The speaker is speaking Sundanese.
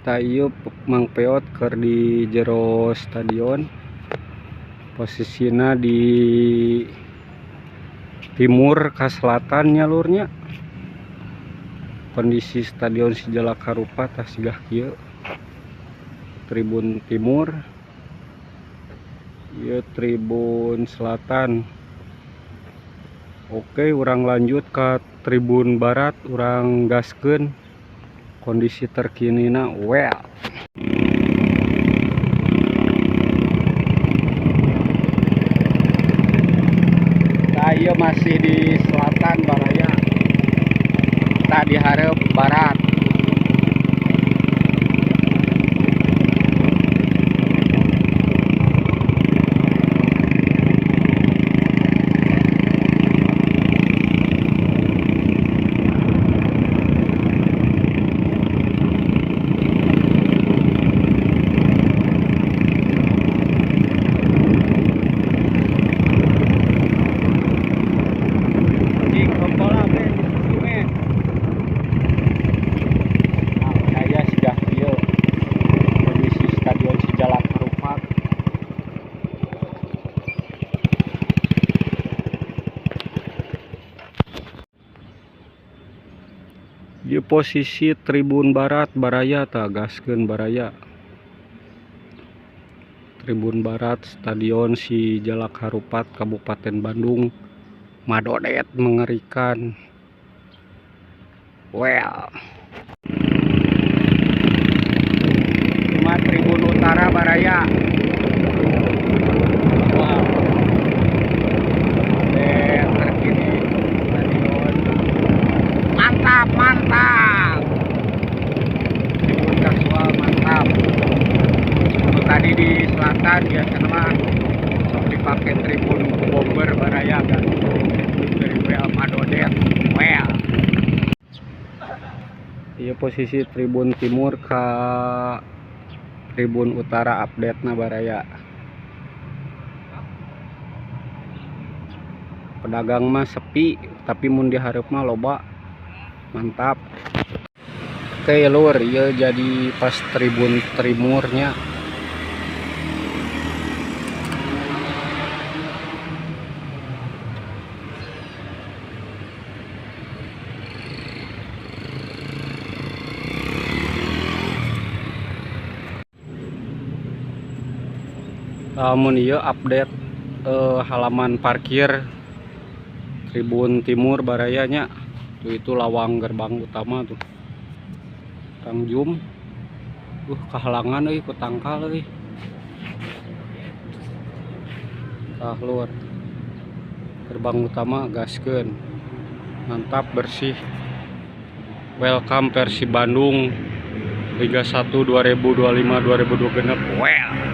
Tah ieu Mang Peot keur di jero stadion, posisina di timur ka selatan nya lur nya. Kondisi stadion Si Jalak Harupat tah sigah kieu. Tribun timur, ieu tribun selatan. Oke, urang lanjut ke tribun barat, urang gaskeun kondisi terkinina. Well, saya masih di selatan baraya, tadi hareup barat. Di posisi tribun barat baraya, tah gaskeun baraya. Tribun barat Stadion Si Jalak Harupat Kabupaten Bandung, madodet mengerikan. Well, cuma tribun utara baraya. Wow, terkini stadion mantap, mantap. Tribun kasual mantap. Kalau tadi di selatan biasanya mah sok dipakai tribun bomber baraya kan. Dari well madodet. Well, iya posisi tribun timur ke tribun utara update na baraya. Pedagang mah sepi, tapi mun dihareup mah loba. Mantap. Oke lur, ieu jadi pas tribun timurnya. Namun ieu update halaman parkir tribun timur barayanya. Tuh itu lawang gerbang utama tuh. Kang Jum. Kahalangan euy ku tangkal euy. Tah lur. Gerbang utama gaskeun. Mantap, bersih. Welcome Persib Bandung Liga 1 2025-2026. Well.